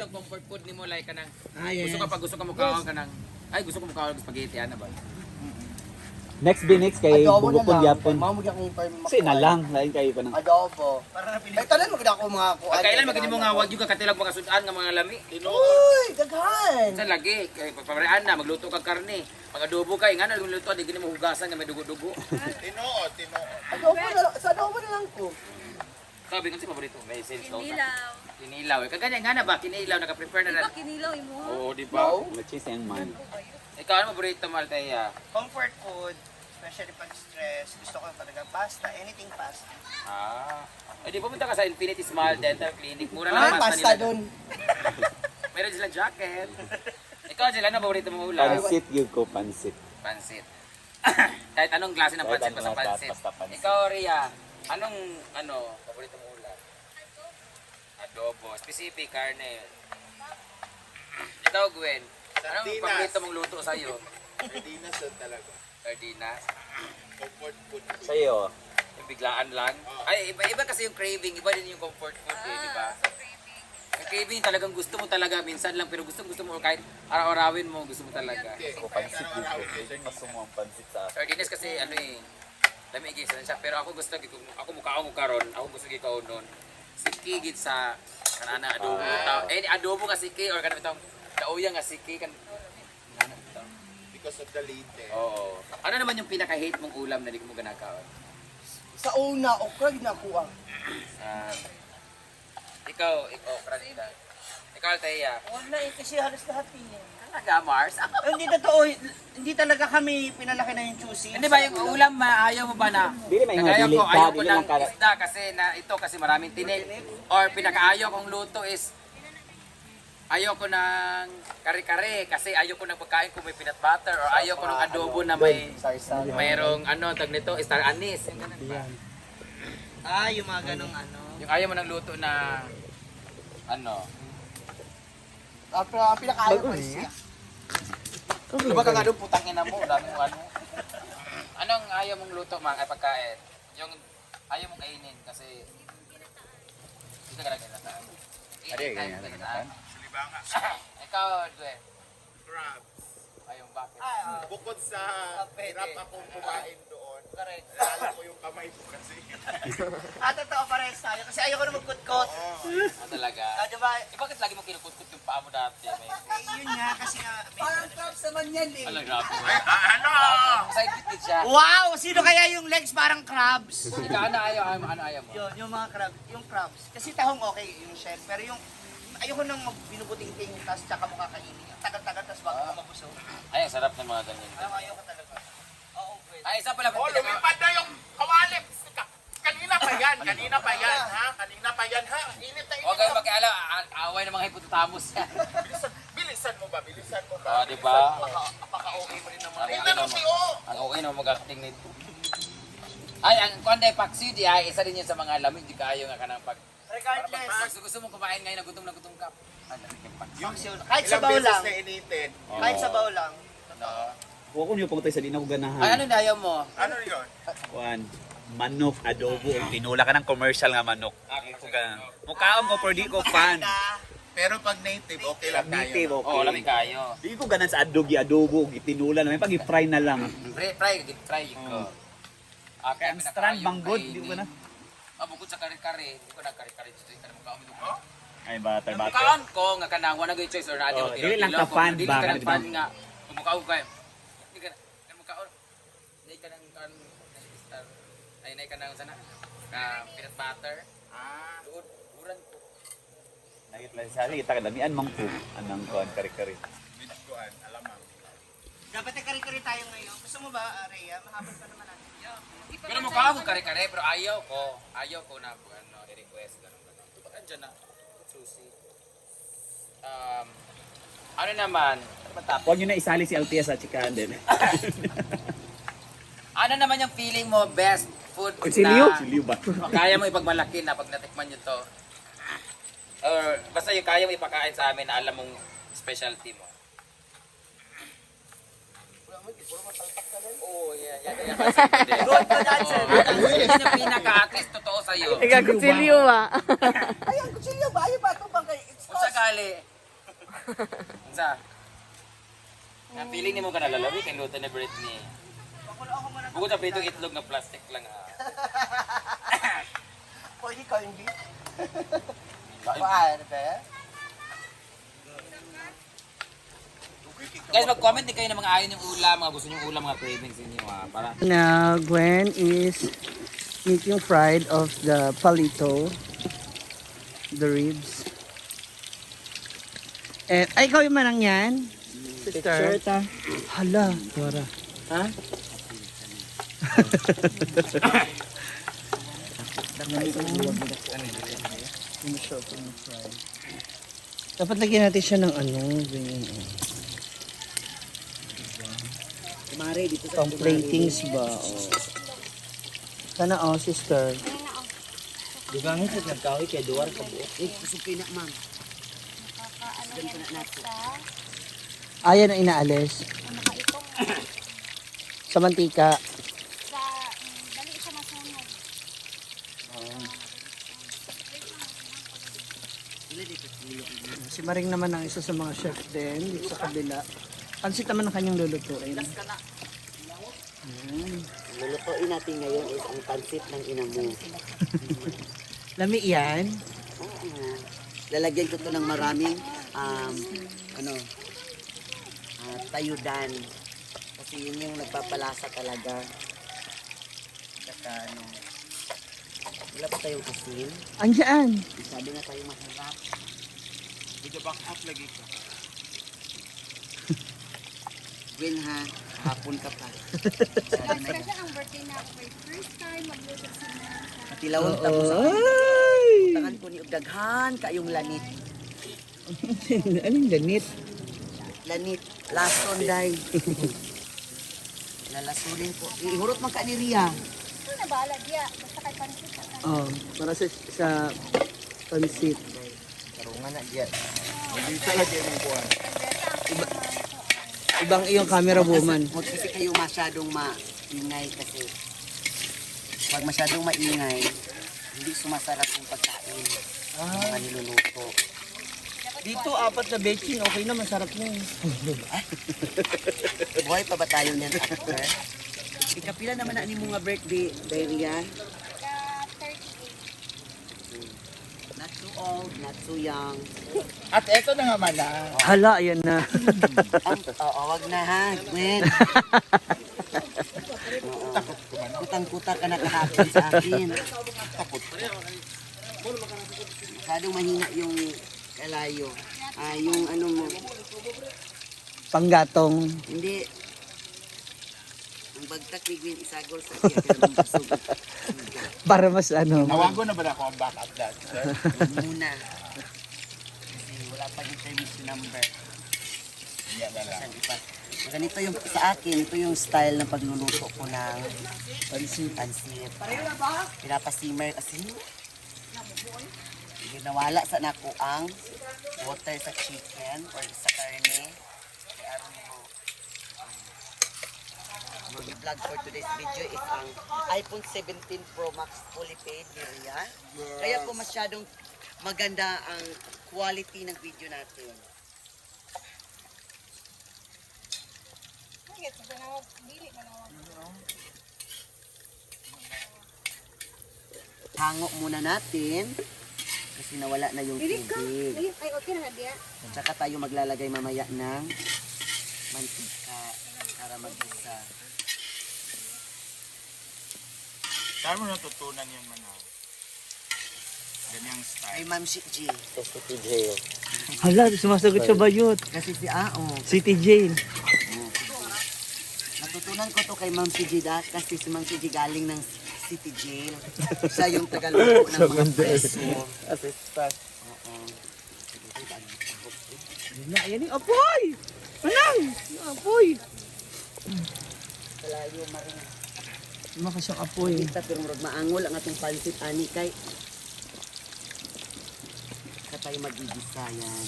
Ang comfort food nimo like kanang Ah, yes. gusto ka pag gusto ka mukaon ka ng ay gusto ko mukaon og spaghetti ana ba? Next be next kay Adobo na bugokon lang. yapon. Mao mo akong perm. Kasi na lang, lain kayo pa nang. Adobo. Ay, tanan mo gid ako mga kuan. Pag kailan magid mo nga wag yung katilag mga sudan nga mga lami. Uy, daghan. Sa lagi kay pagparean na magluto kag karne. Pag adobo kay nga na luto di gini mo hugasan nga may dugo-dugo. Tinuod, tinuod. Adobo na lang, sa adobo na lang ko. Sabi ko si paborito may sense daw. Kinilaw. Kinilaw. Eh. Kaganya nga na ba kinilaw naka-prepare Di na ba na. kinilaw imo? Oo, di ba? Cheese ang man. Ikaw ano paborito mo, Althea? Comfort food, especially pag stress, gusto ko talaga pasta, anything pasta. Ah. Eh di pumunta ka sa Infinity Smile Dental Clinic. Mura lang Ah, ang pasta nila. dun. Meron silang jacket. Ikaw sila, ano paborito mo ulam? Pansit gyud ko pansit. Pansit. Kahit anong klase ng Kahit pansit, basta anong klase, pansit. basta pansit. Ikaw, Ria, anong ano, paborito mo ulam? Adobo. Specific, karne. Ikaw, Gwen, anong Sardinas. paborito mong luto sa'yo? Sardinas yun talaga. Sardinas. Comfort food. Sa'yo. Yung biglaan lang. Ay, iba, iba kasi yung craving. Iba din yung comfort food eh, di ba? Ah, so craving. Yung craving talagang gusto mo talaga minsan lang pero gusto gusto mo kahit araw-arawin mo gusto mo talaga. Ko pansit gyud ko. Mas sumo ang pansit sa akin. Sardinas kasi ano eh, lami gid siya pero ako gusto gid ako mukaon ko karon, ako gusto gid kaon nun. Siki gid sa kanana adobo. Ah. Eh adobo nga siki or kanang itong dauya nga siki kan. Ano ito? Because of the lite. Oo. Ano naman yung pinaka-hate mong ulam na di mo ganakaon? Sa una, okra gid na ako ah. Ikaw, ikaw, Franita. Ikaw, Althea. Wala eh, kasi halos lahat eh. Talaga, Mars? Hindi totoo, hindi talaga kami pinalaki na yung choosy. Hindi ba yung ulam, ma, ayaw mo ba na? Dili may Kagaya dili ko, ka, ayaw ko dili ng lang ka. isda kasi na ito kasi maraming tinik. Or pinakaayaw kong luto is ayaw ko ng kare-kare kasi ayaw ko ng pagkain kung may peanut butter or ayaw ko ng adobo na may Sarsa. mayroong ano tag nito star anise. Yung ganun ba? Ah, yung mga ganong ano. Yung ayaw mo ng luto na ano. Ah, pero ang pinakaayaw ko is siya. Ano ba kagado putang ina mo, dami mo ano. Anong ayaw mong luto mang ay pagkain? Yung ayaw mong kainin kasi hindi ka ginataan. Hindi ka ginataan. Ikaw, Dwe. Crabs. Ayaw mo bakit? Bukod sa pwede. hirap akong kumain doon, Correct. lalo ko yung kamay ko kasi. Ah, totoo parehas tayo kasi ayoko na magkutkot. Ah, talaga. Ah, di ba? Eh, bakit lagi mo kinukutkot yung paa mo dati? May... Eh, yun nga kasi nga. Parang crabs naman yan eh. Alam, grabe. Ano? Side bit din siya. Wow! Sino kaya yung legs parang crabs? Ikaw, ano ayaw, ayaw mo? Ano ayaw mo? Yun, yung mga crab, yung crabs. Kasi tahong okay yung shell, pero yung ayoko nang binubuting-ting tapos tsaka mo kakainin. Ang Tagal-tagal tapos bago ka mabusog. Ay, ang sarap ng mga ganyan. Ayaw, ayoko talaga. Oo, pwede. Ay, isa pala. Oh, lumipad na yung kawali. Kanina pa yan, kanina pa yan, ha? Kanina pa yan, ha? Init na init. Huwag kayong makialam. Away ng mga hipototamos yan. Bilisan, bilisan mo ba? Bilisan mo ba? Ah, di ba? Baka okay pa rin naman. Tingnan mo si O. Ang okay naman mag-acting nito. Ay, ang kuan day paksi di ay isa din yan sa mga lamig di kayo nga kanang pag Regardless, pag gusto mong kumain ngayon na gutom ka. Ay, lamig yung paksi. Yung kahit ilang sabaw beses lang. na initin. Kahit sabaw lang. No. Wa ko niyo pangutay sa di na ko ganahan. Ay, ano na ayaw mo? Ano yun? Kuan, manok adobo ug tinula ka ng commercial nga manok. Di ko ganahan. Mukaon ko pero di ko fan. Pero pag native, okay lang tayo. Native okay. Oo, lamig kayo. Di ko ganahan sa adobo, adobo ug tinula na may pag i-fry na lang. Fry, fry, git fry ko. Ah, Kaya ang strand manggod, di ko na. Ah, bukod sa kare-kare, hindi ko nagkare-kare dito ka mukhaon dito. Ay butter butter. Mukhaon ko nga kanang wala gyud choice or naa Oh, dili lang ka fan dili ba, ka kanang nang fan nga mukhaon ka. Hindi ka kan mukhaon. Hindi ka nang kan star. Ay nay ka nang sana. Ka peanut butter. Ah, Doon, uran ko. Nagit lang sa kita kadamian mang ko anang kuan kare-kare. with kuan, alamang. Dapat ay kare-kare tayo ngayon. Gusto mo ba, Rhea? Mahapon pa naman natin. Pero mukhaon ko kare-kare pero ayaw ko. Ayaw ko na ano i-request ganun ganun. Bakit andyan na? Susi. Ano naman? Ano ba topic? Huwag niyo na isali si Althea sa chikahan din. Ano naman yung feeling mo best food Kutsilyo? na Kutsilyo ba? kaya mo ipagmalaki na pag natikman nyo to? Or basta yung kaya mo ipakain sa amin na alam mong specialty mo. Oo, yeah, yeah, yeah. Good, good answer. Oo. Yun yung pinaka at least totoo sa'yo. Ikaw, kutsilyo ba? Ay, ang kutsilyo ba? Ayaw ba ito bang kay It's Kung sakali, Unsa? Nga feeling nimo ka nalalawi kay luto ni Britney. Bukod sa pritong itlog nga plastic lang ha. Pwede ka hindi. Paano ba? Guys, mag-comment din kayo ng mga ayaw niyong ulam, mga gusto niyong ulam, mga cravings ninyo ha. Para Now, Gwen is making fried of the palito, the ribs. Eh, ay, ikaw yung manang yan? Sister? Picture ta. Hala, Dora. Ha? Ano siya, fry. Dapat lagyan natin siya ng ano, ganyan. Oh. Kumare, dito sa Pang platings ba? Oh. Sana oh, sister. Dugangin sa nagkahoy kay duwar ka buok. Eh, kusog kayo na, ma'am. Ganito na nato. Ayan ang inaalis. Sa mantika. Sa, dali siya masunog. Si Maring naman ang isa sa mga chef din dito sa kabila. Pansit naman ang kanyang lulutuin. Lulutuin natin ngayon is ang pansit ng ina mo. Lami yan. Oo. Lalagyan ko to ng maraming ano, tayudan. Kasi yun yung nagpapalasa talaga. Saka ano, wala pa tayong asin. Andiyan. Masyado na tayo mahirap. Video back up lagi ka. Gwen ha, hapon ka pa. Masyado na Kasi ang birthday na ako, first time magluto si Ma'am sa Matilawon tapos ako. Ay! Tangan ko ni og daghan kayong lanit. Anong ganit? Lanit, lason day. Lalasunin ko. Ihurot man ka ni Ria. Ito na bahala diya. Basta kay pansit ka. Oh, para sa pansit. Tarungan na diyan. Dito lagi mong kuan. Ibang iyong camera woman. Huwag kasi kayo masyadong maingay kasi pag masyadong maingay, hindi sumasarap yung pagkain. Yung mga niluluto. Dito, apat na bechin. Okay na, masarap na eh. Buhay pa ba tayo niyan after? Ikapila naman na ni mo nga birthday, Diarrhea. Ka 38. Not too old, not too young. At eto na nga mala. Hala, ayan na. Ang, oo, wag na ha, Gwen. Oo. Kutang-kuta ka na kahapon sa akin. Masyadong mahina yung kalayo. Ah, yung ano mo. Panggatong. Hindi. Ang bagtak ni Gwen isagol sa iya pero ang busog. Para mas ano. Tawago na ba na ako ang backup dancer? Huwag muna. Kasi wala pa intermission number. Yan na lang. Saan iba? Ganito yung sa akin, ito yung style ng pagluluto ko ng Pansit. pansit. Pinapasimmer kasi. Ginawala sa nako ang water sa chicken or sa karne. Kaya aron mo. Vlog for today's video is ang iPhone 17 Pro Max fully paid ni Ria. Kaya po masyadong maganda ang quality ng video natin. Ay, ito manawag. Dili manawag. Hango muna natin kasi nawala na yung Dili ka. tubig. Ay, ay, okay na diya. Tsaka tayo maglalagay mamaya ng mantika para mag-isa. Saan mo natutunan yan manaw? Ganyang style. Ay, Ma'am Shi G. Hala, sumasagot sa bayot. Kasi si Ao. City Jail. Natutunan ko to kay Ma'am si G da, kasi si Ma'am si G galing ng City Jail. Siya yung tagaluto ng mga preso. Assistant. Oo. Yan na, yan yung apoy! Manang! Yung apoy! Kalayo maring Lumakas yung apoy. kita pero murag maangol ang atong pansit ani kay ka tayo magigisa yan.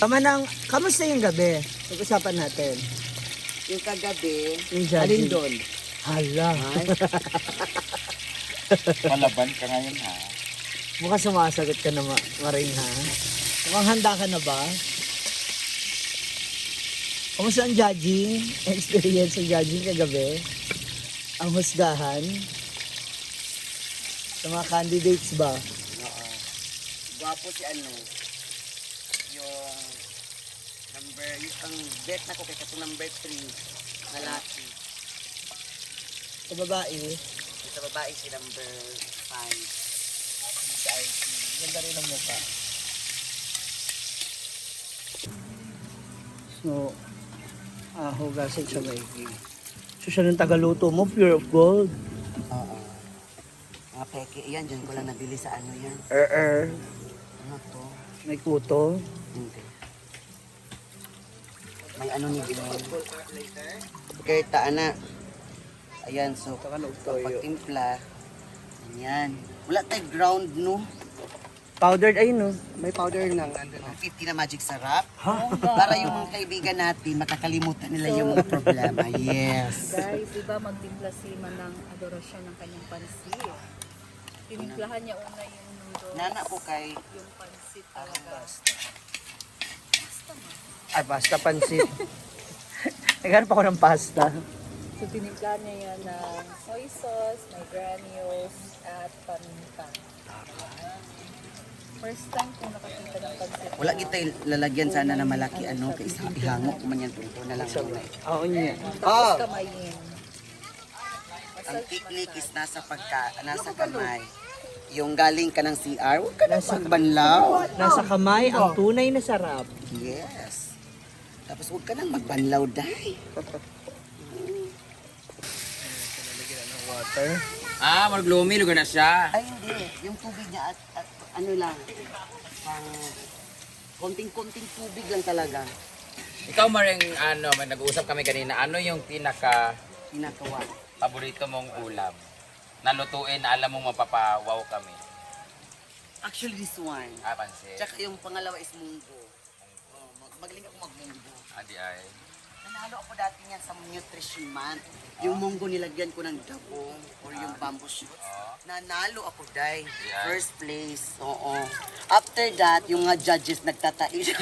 Tama nang, kamusta yung gabi? Pag-usapan natin. Yung kagabi, Yung judging. alin doon? Hala. Malaban ka ngayon ha. Mukhang sumasagot ka na, Maring, ha? Mukhang handa ka na ba? Kamusta ang judging? Experience ng judging kagabi? Ang husgahan? Sa mga candidates ba? Oo. Gwapo si ano, yung number, yung, ang bet na ko kay katong number 3 na laki. Sa babae? Yung sa babae si number 5. Sa IT. Ganda rin ang mukha. So, hugasan siya maigi. So, siya ng tagaluto mo, pure of gold. Oo. Mga peke, yan, dyan ko lang nabili sa ano yan. Er, Ano to? May kuto. Hindi. May ano ni Glenn. Okay, taan na. Ayan, so, pagtimpla, ayan. Wala tayo ground, no? Powdered, ayun no. May powder lang. 50 na magic sarap. Para yung mga kaibigan natin, makakalimutan nila yung mga problema. Yes. Guys, di ba magtimpla si Manang Adorasyon ng kanyang pansit? Tinimplahan niya una yung noodles. Nana po kay Yung pansit talaga. Ay, pasta pansit. Naghanap ako ng pasta. So, tinimplahan niya yan ng soy sauce, may granules, at paminta. First time kong nakakita ng pansit. Wala kita lalagyan sana na malaki ano kay isa ihango ko man yan tunto na lang muna. Oo niya. Tapos Oh. kamayin. Ang technique is nasa pagka nasa kamay. Yung galing ka ng CR, huwag ka na magbanlaw. Nasa kamay ang tunay na sarap. Yes. Tapos huwag ka nang magbanlaw, dai. Water. Ah, maglumi lugar na siya. Ay, hindi. Yung tubig niya at ano lang, pang konting-konting tubig lang talaga. Ikaw Maring, ano, may nag-uusap kami kanina, ano yung pinaka Ginagawa. paborito mong ulam? Nalutuin, alam mong mapapawaw kami. Actually, this one. Ah, pansit. Tsaka yung pangalawa is munggo. Oh, magaling ako magmunggo. Ah, di ay. Nanalo ako dati niyan sa Nutrition Month. Yung munggo nilagyan ko ng dabong or yung bamboo shoots. Nanalo ako, day. Yeah. First place. Oo. After that, yung mga judges nagtatai siya.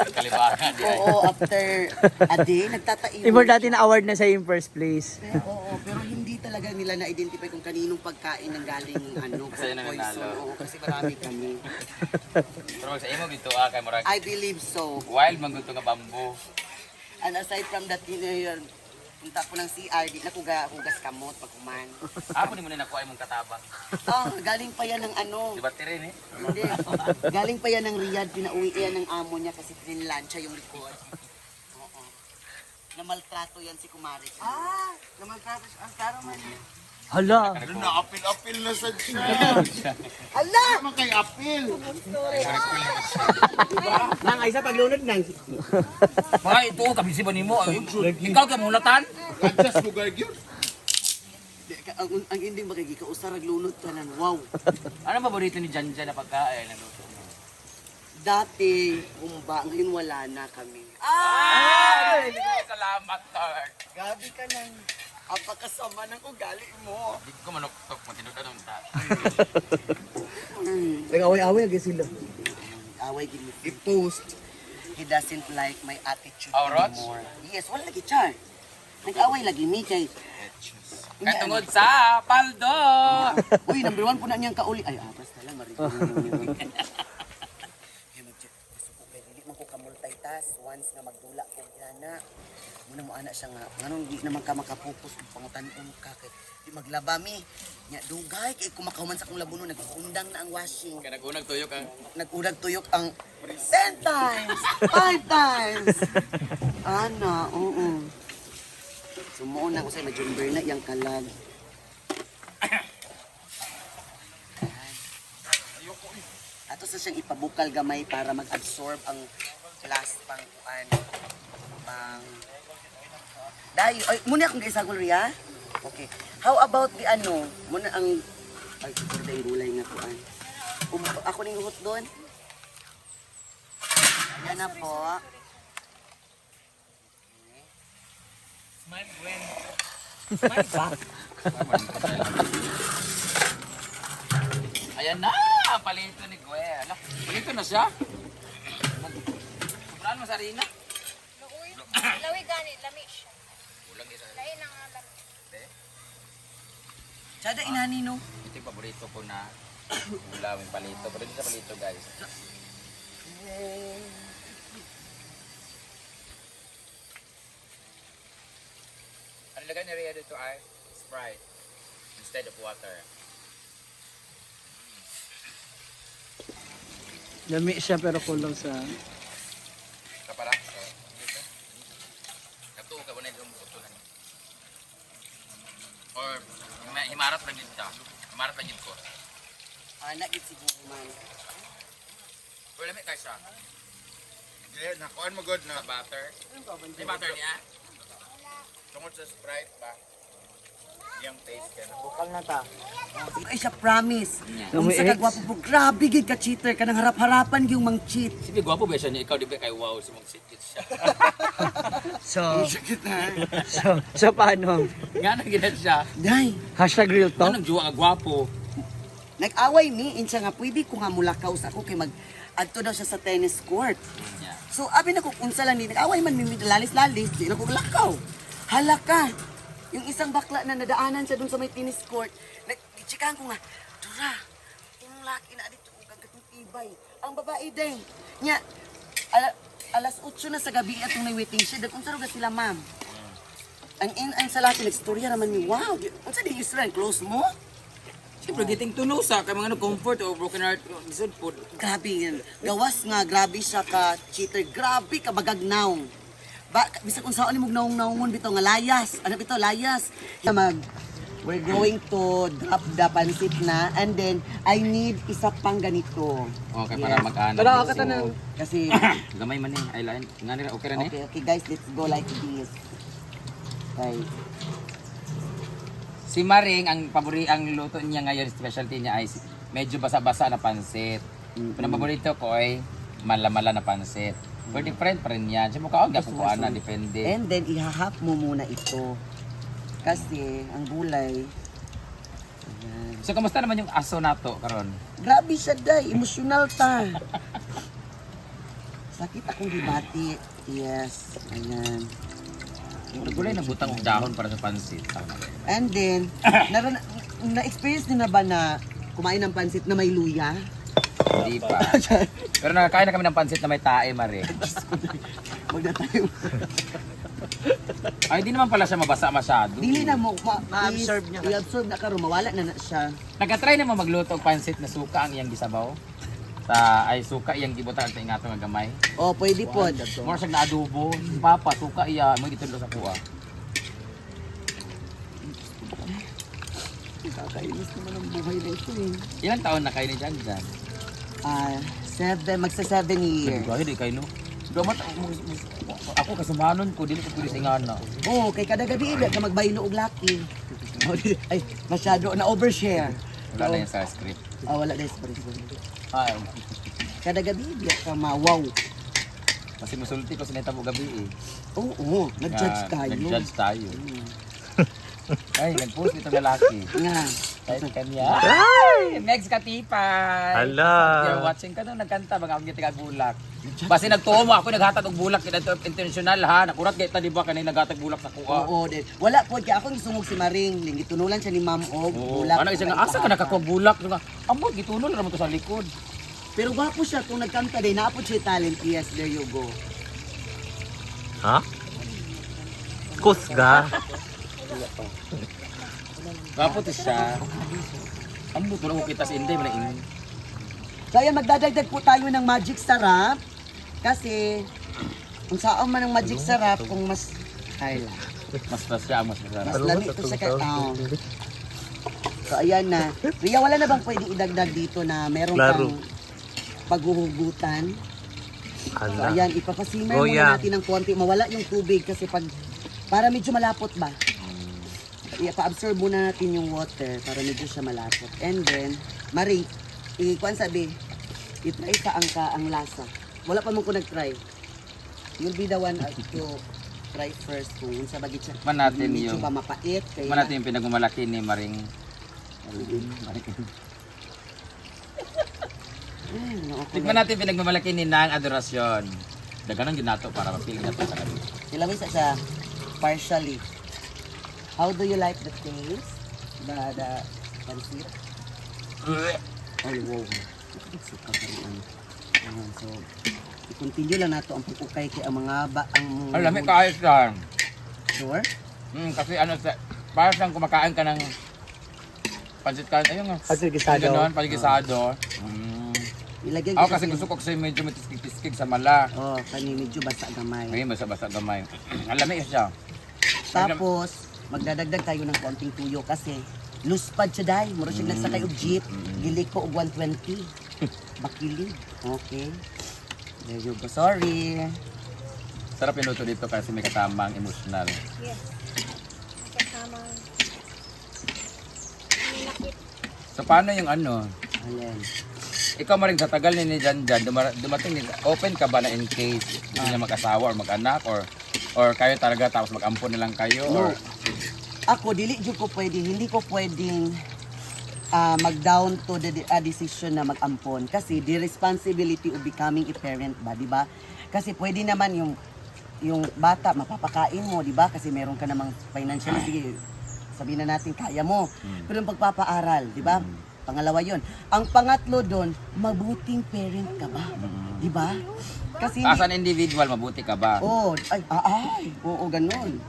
Kalibangan, di ay. Oo, after a day, nagtatai. Ibor dati na award na sa'yo yung first place. Pero, oo, pero hindi talaga nila na-identify kung kaninong pagkain ang galing ano, Kasi yun ang poison. nanalo. Oo, kasi marami kami. Pero sa imo gito ah, kay murag I believe so. wild man gud to nga bamboo. And aside from that, yun, yun, punta ko ng CR, di na kuga, hugas kamot pag human. Ako ni mo na nakuha imong katabang. Ah, galing pa yan ng ano. Di ba tirin eh? Hindi. Galing pa yan ng Riyadh, pinauwi yan ng amo niya kasi trinlansya yung likod. Oo. Namaltrato yan si Kumare. Ah, namaltrato siya. Ang klaro man. Hala! Na-apil-apil na sad siya. Ala! Naman kay apil. Nang, ay sa paglunod nang. Mga ito, kabisi ba nimo? Ay, Ikaw kay mulatan? Adjust mo gayud yun. Di, ang hindi makikikausar, naglunod tanan. Wow. Ano paborito ni Janjan na pagkain na luto mo? Dati, humba. Ngayon wala na kami. Ay! Salamat, Lord. Gabi ka nang apakasama ng ugali mo. Di ko manuktok, matinutan ang ta. Nag-away-away agad sila. Away gini. I-post. He doesn't like my attitude Oh, Rods? anymore. Yes, wala lagi char. Nag-away lagi mi kay. Kay tungod sa paldo! Uy, number one po na niyang kauli. Ay, basta lang, marinig niyo. Hey, ko kay dili man ko ka-multitask. Once nga magdula ko gana. Muna mo ana siya nga, nganong di naman ka makapokus ug pangutan-on ka kay di maglaba mi. Nya dugay kay kumakahuman sa akong labuno nagundang na ang washing. Kaya nagunag tuyok ang Nag-unag tuyok ang 10 times, 5 times. Ana, oo. Sumuon na ko sa majumber na iyang kalag. Ato sa siyang ipabukal gamay para mag-absorb ang last pang kuan pang Dayo, ay muna akong gaisagol riya. Okay. How about the ano? Muna ang ay siguro yung gulay nga kuan. Ako ning uhot doon. Ayan na po. Okay. Smile, Gwen. Smile back. Ayan na! Ang palito ni Gwen. Ala, palito na siya. Sobraan mo sa harina. Luoy. Lawi gani, lami siya. Kulang isa. Lain na nga lami. Tsada inani no. Ito yung paborito ko na ulam, yung palito. Pero hindi siya palito, guys. Ang lagay ni Rhea dito ay Sprite instead of water. Lami siya pero kulang sa. Kapara? So, dito. Katuo ka ba na yung buto na niya? Or himarat lang yun siya. Himarat lang yun ko. Ana gid siguro man. Pero lamig kayo siya. Yeah, nakuan mo good na. Sa butter. May butter niya? Tungod sa Sprite ba? Yung taste ka na. Bukal na ta. Ay siya promise. Amoy Unsa eggs? ka gwapo po, grabe gid ka cheater kanang harap-harapan gyud mang cheat. Sige, gwapo ba siya niya? Ikaw di ba kay wow, si Mong Sikit siya. So, Sakit na. so paano? Nga nang ginat siya. Day, #RealTalk? Nga nang juwa nga gwapo. nag-away mi insa nga pwede ko nga mulakaw sa ako kay mag adto daw siya sa tennis court. Yeah. So abi na ko unsa lang ni nag-away man mi lalis-lalis, di na ko lakaw. Hala ka. Yung isang bakla na nadaanan siya dun sa may tennis court, nag-checkan ko nga, Dura, imong laki na dito ug ang katong tibay. Ang babae day. Nya alas 8 na sa gabi atong may waiting shed. Unsa ra sila, ma'am? Ang sa laki nagstorya naman mi. Wow, unsa di Israel close mo? Siyempre, giting tunusa kay mga ano, comfort o broken heart, lisod po. Grabe yan. Gawas nga, grabe siya ka cheater. Grabe ka bagagnaw. Ba, bisag kung saan mo naong-naongon bitaw nga layas. Ano bitaw layas? We're going to drop the pansit na and then I need isa pang ganito. Okay, para mag-ano. Tara, ka tanan. Kasi Gamay man eh. Ay, lain. Nga nila, okay ra ni? okay, guys, let's go like this. Okay. Si Maring, ang pabori ang luto niya ngayon, specialty niya ay medyo basa-basa na pansit. Pero ang paborito ko ay malamala na pansit. Pero different pa rin yan. Siyempre, mukha ako kuha na, depende. And then ihahap mo muna ito. Kasi ang gulay. Ayan. So, kamusta naman yung aso nato karon? Grabe siya, day. Emosyonal ta. Sakit akong gibati. Yes. Ayan. Pero gulay na butang og dahon para sa pansit. Tama. And then, na-experience niyo na ba na kumain ng pansit na may luya? Hindi pa. Pero nakakain na kami ng pansit na may tae, Mare. Magda tayo. Ay, di naman pala siya mabasa masyado. Dili na mo. Ma-absorb niya kasi. I-absorb na karon mawala na na siya. Nag-try naman magluto og pansit na suka ang iyang gisabaw. Sa ay suka iyang gibutang sa ingato nga gamay. Oh, pwede po. More siya na adobo. Si Papa, suka iya mo gitudlo sa kuha. Nakakainis naman ang buhay na ito eh. Ilang taon na kayo ni Jan Jan? Ah, seven, magsa 7 years. Grabe di kayo no. Damat ako kasumanon ko dili ko pwede sa ingana. Oh, kay kada gabi ka magbaylo og laki. Oh, ay, masyado na overshare. Wala na yan sa script. Ah, wala na sorry, sorry. Ay, Kada gabi di ka ma-wow. kasi musulti ko sa neta mo gabi eh. Oo, nag-judge Nga, tayo. Nag-judge tayo. Ay, nag-post itong lalaki. Nga. Ay, kanya. Ay! Next Katipay! Hala. You're watching ka nung nagkanta, mga akong taga bulak. Basta nagtuo mo ako, naghatag og bulak, ito intentional ha. Nakurat gayta di ba kanay naghatag bulak sa kuha. Oo, din. Wala po, kaya akong gisungog si Maring. Gitunulan siya ni Ma'am Og. Oo. Bulak. Ano isa nga asa ka nakakuha bulak nga. Amot gitunol ra mo to sa likod. Pero gwapo siya kung nagkanta din. Naapod siya yung talent. Yes, there you go. Ha? Kusga. Gwapo to siya. Amot wala ko kita sa Inday man ing. So ayan, magdadagdag po tayo ng magic sarap. Kasi, kung saan man ang magic sarap, kung mas, ay lang. Mas mas siya mas masarap. Mas lami ito sa kakao. So ayan na. Ria, wala na bang pwedeng idagdag dito na meron Klaro. kang paghuhugutan? So Hala. ayan, ipapasimmer Goya. muna natin ng konti. Mawala yung tubig kasi pag, para medyo malapot ba? Ipa-absorb muna natin yung water para medyo siya malapot. And then, Marie, ikuan sabi, i-try sa ang ka ang lasa. Wala pa man ko nag-try. You'll be the one to Try first kung unsa ba gid siya. Tikman natin Medyo yung- ba mapait kay Tikman natin yung pinagmamalaki ni Maring. Maring. No, ako Tikman natin yung pinagmamalaki ni Nang Adoracion. Daghanan gyud nato para mapili nato sa kanila. Ilaway sa siya partially. How do you like the taste? The pansit? Ay, wow. Suka pa rin ano. Ayan, so, i-continue lang nato ang pag-ukay kay ang mga ba, ang Ay, lami kaayo siya. Sure? Kasi ano, sa, parang siyang kumakain ka ng pancit canton. Ayun nga. Pancit gisado. Ganon, pancit gisado. Ilagyan Ako ko kasi gusto ko kasi medyo may tiskig-tiskig sa mala. Oh, kani medyo basa gamay. Ngayon, basa-basa gamay. Ang lami siya. Tapos, magdadagdag tayo ng konting tuyo kasi luspad siya dai. Mura siya nagsakay og jeep. Gilik ko og 120. Bakilig. Okay. There you go. Sorry. Sarap yung luto dito kasi may kasamang emotional. Yes. May kasama. Nanakit. So paano yung ano? Ayan. Ikaw maring sa tagal ni Jan Jan, dumating ni, open ka ba na in case gusto niya mag-asawa or mag-anak or kayo talaga tapos mag-ampon na lang kayo No. or Ako, dili jud ko pwede, hindi ko pwedeng mag-down to the decision na mag-ampon. Kasi the responsibility of becoming a parent ba, di ba? Kasi pwede naman yung bata, mapapakain mo, di ba? Kasi meron ka namang financially, sige, sabihin na natin, kaya mo. Pero yung pagpapaaral, di ba? Pangalawa yon. Ang pangatlo doon, mabuting parent ka ba? Di ba? Kasi as an individual mabuti ka ba? Oo, ay, ay, oo, ganun.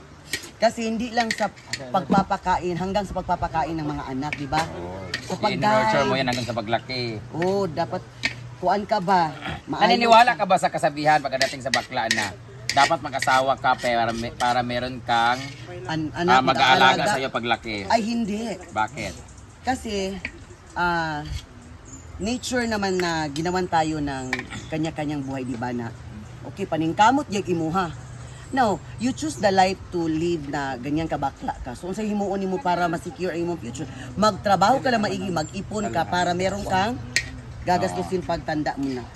Kasi hindi lang sa pagpapakain, hanggang sa pagpapakain ng mga anak, di ba? Sa I-nurture mo pag yan hanggang sa paglaki. Oo, dapat, kuan ka ba? Maayos. Naniniwala ka ba sa kasabihan pagdating sa bakla na dapat mag-asawa ka para meron kang Anak, mag-aalaga mag-aalaga. sa iyo paglaki? Ay, hindi. Bakit? Kasi, nature naman na ginawan tayo ng kanya-kanyang buhay, di ba na, okay, paningkamot yag imuha. Now, you choose the life to live na ganyan ka bakla ka. So, unsay himuon nimo para ma-secure ang imong future? Magtrabaho ka lang maigi, mag-ipon ka para meron kang gagastusin pagtanda mo na.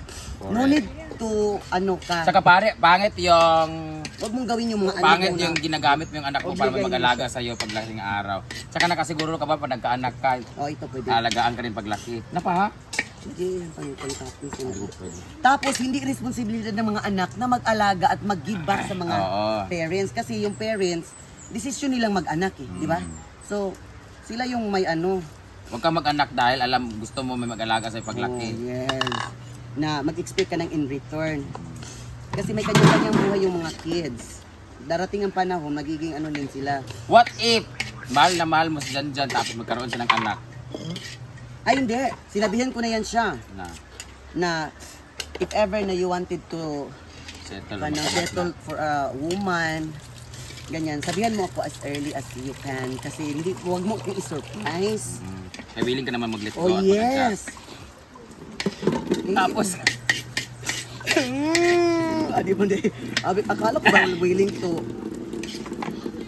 No need to, ano ka, Saka pare, pangit yung wag mong gawin yung mga anak pangit mo na. yung ginagamit mo yung anak mo para Obligay mo mag-alaga sa iyo paglaking araw. Saka nakasiguro ka ba pag nagkaanak ka, Oh, ito pwede. alagaan ka rin paglaki. Napa ha? Sige, pang toppings yun. Tapos, hindi responsibilidad ng mga anak na mag-alaga at mag-give back sa mga Oo. parents. Kasi yung parents, desisyon nilang mag-anak eh, di ba? So, sila yung may ano. Huwag kang mag-anak dahil alam gusto mo may mag-alaga sa Oh, paglaki. yes. Na mag-expect ka ng in return. Kasi may kanya-kanyang buhay yung mga kids. Darating ang panahon, magiging ano din sila. What if mahal na mahal mo si Jan Jan tapos magkaroon siya ng anak Ay, hindi. Sinabihan ko na yan siya na na if ever na you wanted to settle, kanang mag-anak settle na. for a woman, ganyan. Sabihan mo ako as early as you can kasi hindi wag mo akong i-surprise. Kaya willing ka naman mag-let Oh go at yes. mag-adjust. Tapos Adi mo di. Abi, akala ko ba willing to.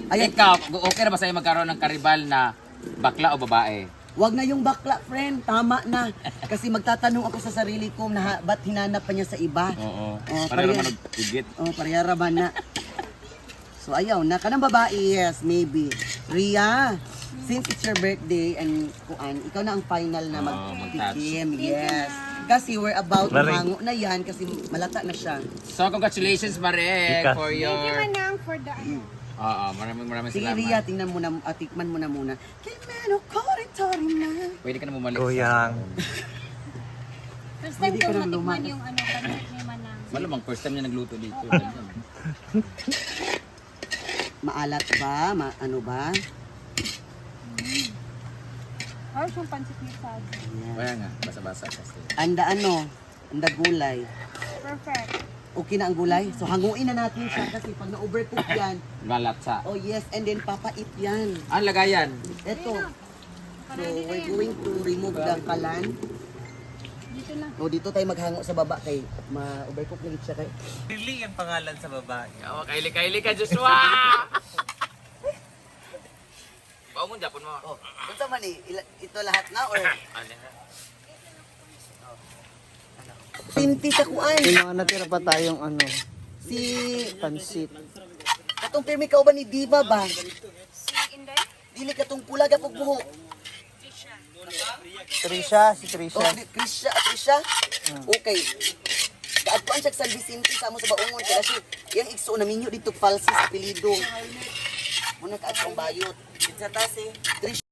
Ayan, ikaw, okay na ba sa'yo magkaroon ng karibal na bakla o babae? wag na yung bakla, friend. Tama na. Kasi magtatanong ako sa sarili ko na ba't hinanap pa niya sa iba. Oo. Oh, Para pareha- naman nagigit. Oh, parehara ba na? So ayaw na kanang babae, yes, maybe. Ria, since it's your birthday and kuan, ikaw na ang final na Oo, magtikim. Yes. Kasi we're about Maring. mango na yan kasi malata na siya. So congratulations Marek Ika. for Thank you, your Manang, for the ano. Oo, maraming maraming Sige salamat. Ria, tingnan mo na, tikman mo na muna. Kimeno koritori na. Pwede ka na bumalik. Goyang. First time Hindi ko ka nang matikman lumakas. yung ano, pansit ni Manang. Malamang first time niya nagluto dito. Maalat ba? Ano ba? Or yung pansit ni Sad. Kaya nga, basa-basa kasi. Anda ano? Anda gulay. Perfect. Okay na ang gulay? So hanguin na natin siya kasi pag na-overcook yan, Malatsa. oh yes, and then papait yan. Ang lagayan. Eto. So, we're going to remove the kalan. Dito na. O, dito tayo maghango sa baba kay ma-overcook na gid siya kay. Lily ang pangalan sa babae. Oh, kaili kaili ka Joshua. Bawo mo Japon mo. Oh, unsa man ni ito lahat na or Ano na? Pinti sa kuan. May mga natira pa tayong ano, Si pansit. Katong pirmi ka ba ni Diva ba? Si Inday? Dili katong pula gapog buhok. Trisha, si Trisha. Oh, Trisha, Trisha. Okay. Kaadtuan siya sa San Vicente sa amo sa Baungon kaya siya iyang igsuon na minyo dito falsi sa apelyido. Muna kaadto ang bayot. Sa tasi. Trisha.